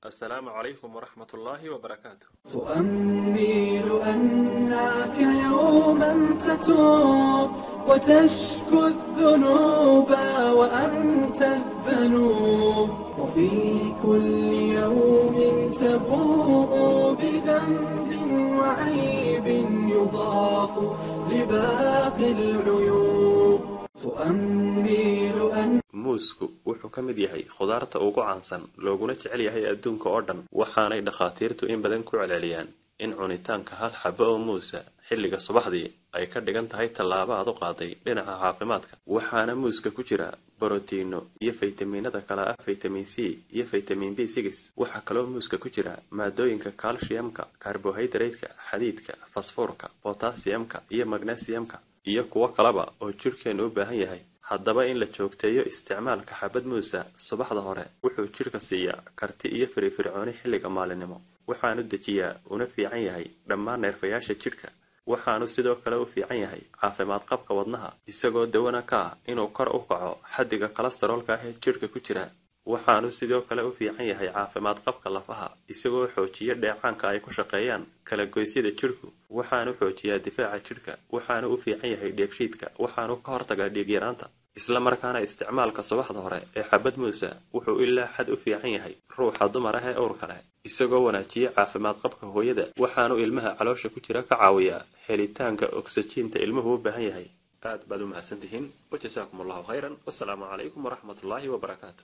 Assalaamu calaykum waraxmatullaahi wabarakaatu. تؤمل أنك يوما تتوب وتشكو الذنوب وأنت الذنوب، وفي كل يوم تبوء بذنب وعيب يضاف لباقي العيوب. تؤمل أن Muusku wuxuu ka mid yahay khudaarta ugu caansan looguna jecel yahay adduunka oo dhan, waxaanay dhakhaatiirtu in badan ku celceliyaan in cunitaanka hal xabo oo muusa xilliga subaxdii ay ka dhigan tahay tallaabo aad u qaaday dhinaca caafimaadka. Waxaana muuska ku jira borotiinno iyo faytamiinada kala ah faytamiin C iyo faytamiin B6. Waxaa kaloo muuska ku jira maadooyinka kaalshiyamka, karbohaydraytka, xadiidka, fasfoorka, botasiyamka iyo magnasiyamka iyo kuwo kaleba oo jidhkeenu u baahan yahay. Haddaba in la joogteeyo isticmaalka xabad muusa subaxda hore wuxuu jidhka siiyaa karti iyo firfircooni xilliga maalinimo, waxaanu dejiyaa una fiican yahay dhammaan neerfayaasha jidhka. Waxaanu sidoo kale u fiican yahay caafimaad qabka wadnaha, isagoo dawana ka ah inuu kor u kaco xaddiga kolestaroolka ah ee jidhka ku jira. Waxaanu sidoo kale u fiican yahay caafimaad qabka lafaha, isagoo xoojiya dheecaanka ay ku shaqeeyaan kala goysyada jidhku. Waxaanu xoojiyaa difaaca jidhka, waxaanu u fiican yahay dheefshiidka, waxaanu ka hortagaa dhiig yaraanta. Isla markaana isticmaalka subaxda hore ee xabad muusa wuxuu ilaa xad u fiican yahay ruuxa dumar ah ee uurka leh, isagoo wanaajiya caafimaad qabka hooyada. Waxaanu ilmaha caloosha ku jira ka caawiyaa helitaanka ogsajiinta ilmuhu u baahan yahay. Aad baad u mahadsantihiin, wajasaakum allahu khayran, wasalaamu calaykum waraxmatullaahi wabarakaatu.